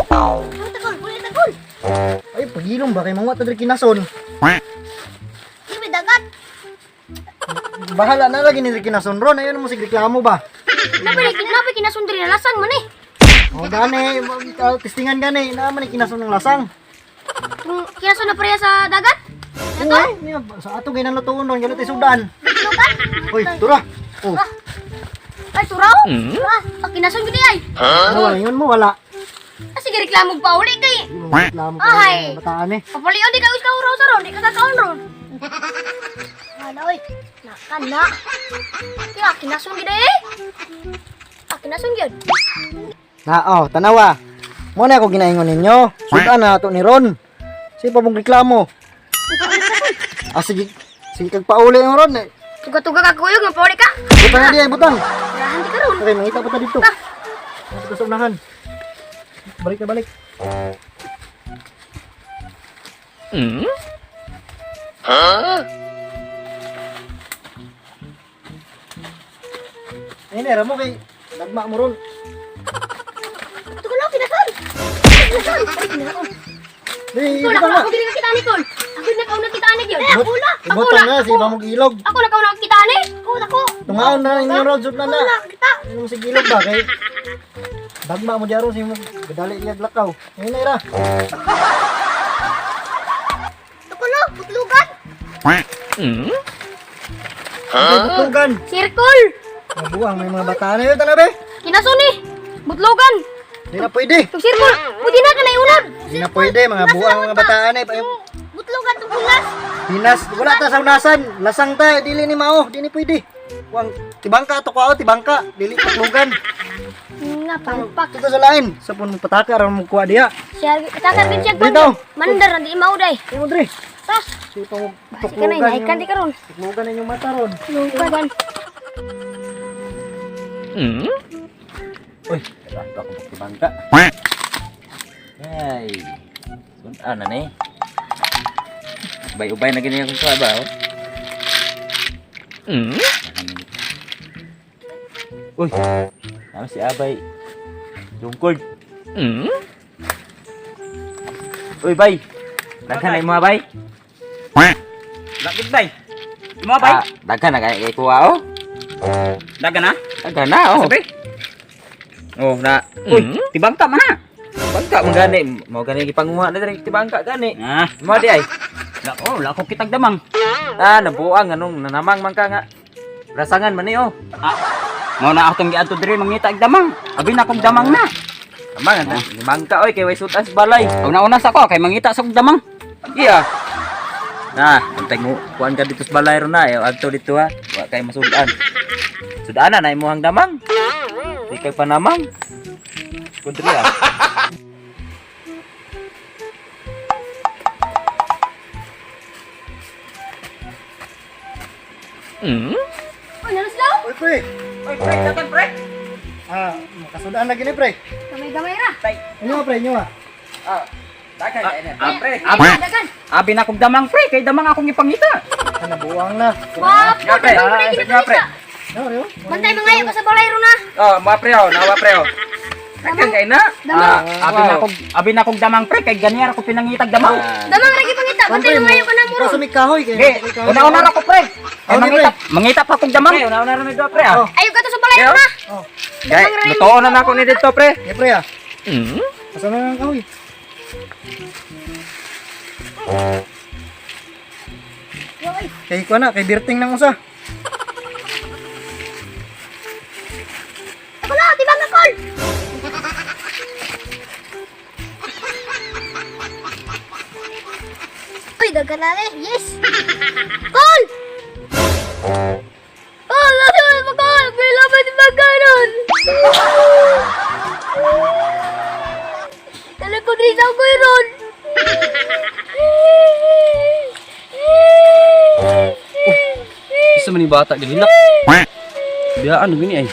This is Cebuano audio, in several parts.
Ang takol, puli takol. Ay, pagilong ba kay mga ta diri kinason. Di may dagat. Bahala na lagi ni diri kinason ron. Ayun mo sig reklamo ba. Napay kinason diri na lasang man eh. O gani, testingan gani, naa man ni kinason ng lasang. Kung kinason na pareha sa dagat? Oo, eh, niya, sa ato ginang lutuon ron, ganito sudan. Biglugan? Uy, tura. Oh, Ay, turaw? Ah, ang kinason gid ay. ano wala yun mo wala. Ah, sige reklamo pa uli kay. Di mo reklamo ka Ay. ng bataan eh. Papulion di ka us ka sa ron, di ka kakaon ron. Wala oy. Naka na. Kaya kinason gid eh. Ah, kinason gyud. Na, oh, tanawa. Mo na ako ginaingon ninyo. Sudan na ato ni Ron. Sige pa mong reklamo. Ah, sige. Sige kag pauli ang Ron eh. Tuga-tuga ka kuyog, mapauli ka. Butang na diya, butang. Rahan di ka ron. Okay, mangita pa ta dito. Ah. Dito sa unahan. Balik na balik. Ayun, era mo kay nagma mo ron. Tuga lang kinason. Kinason. Ay, kinason. Di, Tol, butang ako na. ako dili ka kita ni tol. Ako nakauna kita ani gyud. Ako na. Ako Ibutang na. na, si iba mong ilog. Ako nakauna kita ani. Ako ako. Tungaon na ninyo ron, sud na na. Kita. Ano mo si gilog ba kay Dagma mo diya ron si mo gadali iya lakaw. Ayun na era. Tukulo, butlugan. Huh? Butlugan. Circle. Mabuang may mga bata na yun tanabe. Kinason ni. Butlugan. Di na pwede. Tug circle. Pwede na kanay unod. Di na pwede mga buang mga bataan eh. Butlugan tug unas. Hinas, wala ta sa unasan. Lasang ta, dili ni mao, di ni pwede. Wang tibangka to ko, tibangka, dili patlugan. Nga palpak. Dito sa lain, sa pun mo pataka ra mo kuha diha. Siya takar gid siya Dito. Mandar na di mao day. Ay mo dre. Ta. Sige pa mo Basi ka na inaikan di karon. Tuklugan inyong mata ron. Butlugan. Uy, rato ako tibangka. Ay, sudan na ni. Ubay-ubay na gini akong kuha ba, oh. Uy, tama si Abay. Lungkod. Uy, bay. Daghan na imo, bay. Lakit bay. Imo bay. Ah, daghan na kay kuha, oh. Dagan na. Daghan na, oh. Sabi. Oh, na. Uy, tibangka man na. Bangka man gani, mo gani gipanguha na diri tibangka gani. Ah, Mo di ay. la oh, la ko kitag damang. Ah, nabuang anong nanamang man ka nga. Rasangan man ni oh. Ah, mao na akong giadto diri mangita og damang. Abi na akong damang na. Amang ah. Mangka oy kay way sutas balay. Una-una sa ko kay mangita sa kong damang. Iya. Na, antay mo kuan ka dito sa balay ron na, eh, adto dito ha. Wa kay masudan. Sudana na imuhang damang. Di kay panamang. Kuntri ah. Uy, nalas daw. Uy, pre. Uy, pre, dagan pre. Ah, makasudaan na gini pre. Gamay-gamay ra. Inyo pre, inyo ah. Ah, dagan kay na. Ah, pre. Abi, Dagan. abi na akong damang pre, kay damang akong ipangita. Ah, nabuang na. Wapo, Nga, pre. damang na Nga, pre. ginapangita. No, Rio. Bantay mga ka sa balay ron na. Oh, mga pre oh, nawa pre oh. Dagan kay na. Damang. Ah, abi na akong abi na akong damang pre kay ganyan ako pinangitag damang. Ah. Damang lagi pangita. Bantay mga ka na mo ron. Kaso may kahoy kay. Okay, una-una ra ko pre. Kay Oh, mangita, mangita pa akong damang. Pre, una-una ra mi duha pre ah. Oh. Ayo ka to sa balay ron na. Oh, Gay, lutoon na nako ni dito pre. eh pre ah. Asa na ang kahoy? Kay kuha na, kay Birting nang usa. Ako na, tibang akol. Uy, dagan na eh. Yes. Kol! Kol, nasa mo kol. May laban di maganon. Talag ko din sa ko ron. Isa man ni bata gihilak. Biyaan gini ay.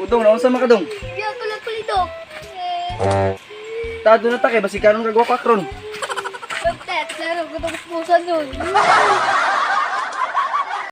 Udong, naunsa man ka dong? Hindi ako lang kulito. Tado na ta kay basi kanon kag wapak ron. Pagkat, laro ko itong puso nun.